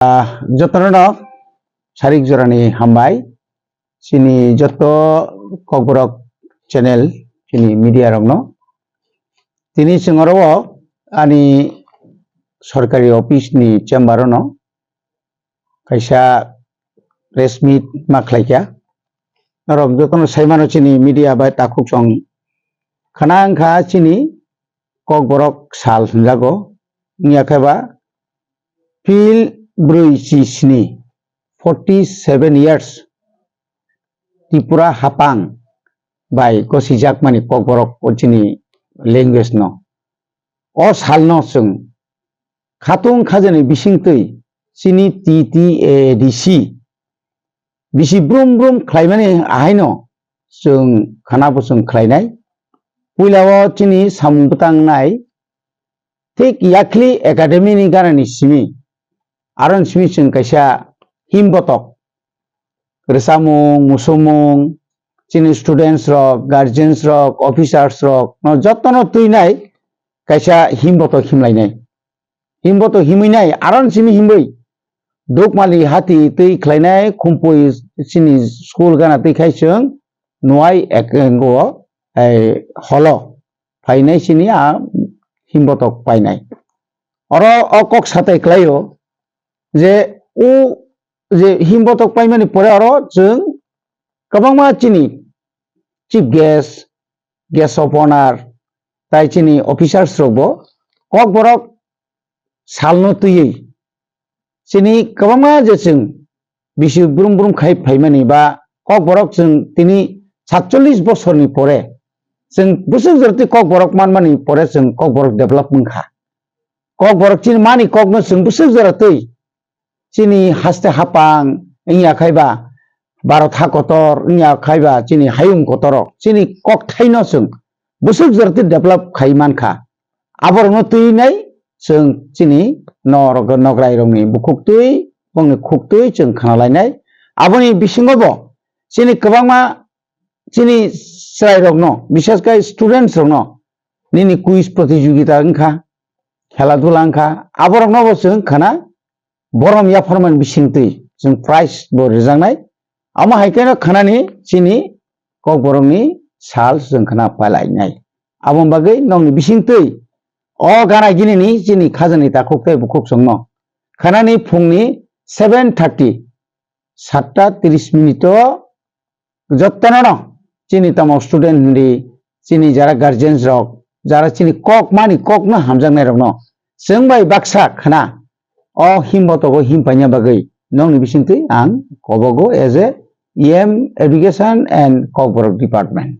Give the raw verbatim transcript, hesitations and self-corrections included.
Ah, jotono no sarik jorani hambai. Chini joto Kokborok channel, chini media rokno. Tini chwng oro o ani sorkari office ni chamber o no kaisa press meet ma khlaikha. Norok jotono saimano chini media bai takhuk song khna wngkha chini Kokborok sal hwnjago. Wngya khe ba phil brwi chi sni, forty seven years, Tripura hapang bai gosijakmani Kokborok o chini language no. O salno chwng khatung khajani bisingtwi chini T T A A D C bisi brum brum khlaimani ahaino chwng khana bo chwng khlainai. Puila o chini samung bwtang nai thik Yakhli Academy ni ganani simi, aron simi chwng kaisa himbotok rwchapmung, musumung, chini students rok, guardians rok, officers rok no jotono twinai kaisa himbotok himlainai. Himbotok himwi nai, aron simi himwi Dukmali hati twi khlainai, Khumpui chini school gana twi khai chwng nuai ek, go, ei, holo phainai chini a himbotok painai. Oro o kok satai klaio je o je himbotok paimani pore oro chwng kwbangma chini chief guest, guest of honor, tai chini officers rokbo Kokborok salno twiwi chini kwbangma je chwng bisi brum brum khai phaimani ba Kokborok chwng tini satchollish bosorni pore chwng bwswk jora twi Kokborok manmani pore chwng Kokborok develop wngkha. Kokborok chini mani kokno chwng bwswk jora twi chini haste hapang wngya khai ba, Bharat ha kotor wngya khai ba, chini hayung kotorok chini kokthaino chwng bwswk jora twi develop khai mankha. Aborokno twinai chwng chini norok, nograi rokni bukhuk twi, bongni khuk twi chwng khna lainai. Aboni bisingo bo chini kwbangma chini chwrai rokno, bishesh khai students rokno nini quiz protijogita wngkha, khela dula wngkha, aborokno bo chwng khna borom yapharmani bisingtwi chwng prize bo rwjaknai. Amo hai kheno khanani chini Kokborokni sal chwng khna pailainai. Aboni bagwi nokni bisingtwi o gana ginini chini khajani takhuk tei bukhuk chwngno khanani phungni seven thirty, satta tris minute o jotono no chini tamo student hindi, chini jara guardians rok, jara chini kok mani kokno hamjaknai rokno chwng bai baksa khna o himbotogo himpaina bagwi nokni bisingtwi ang kobogo as a E M education and Kokborok department.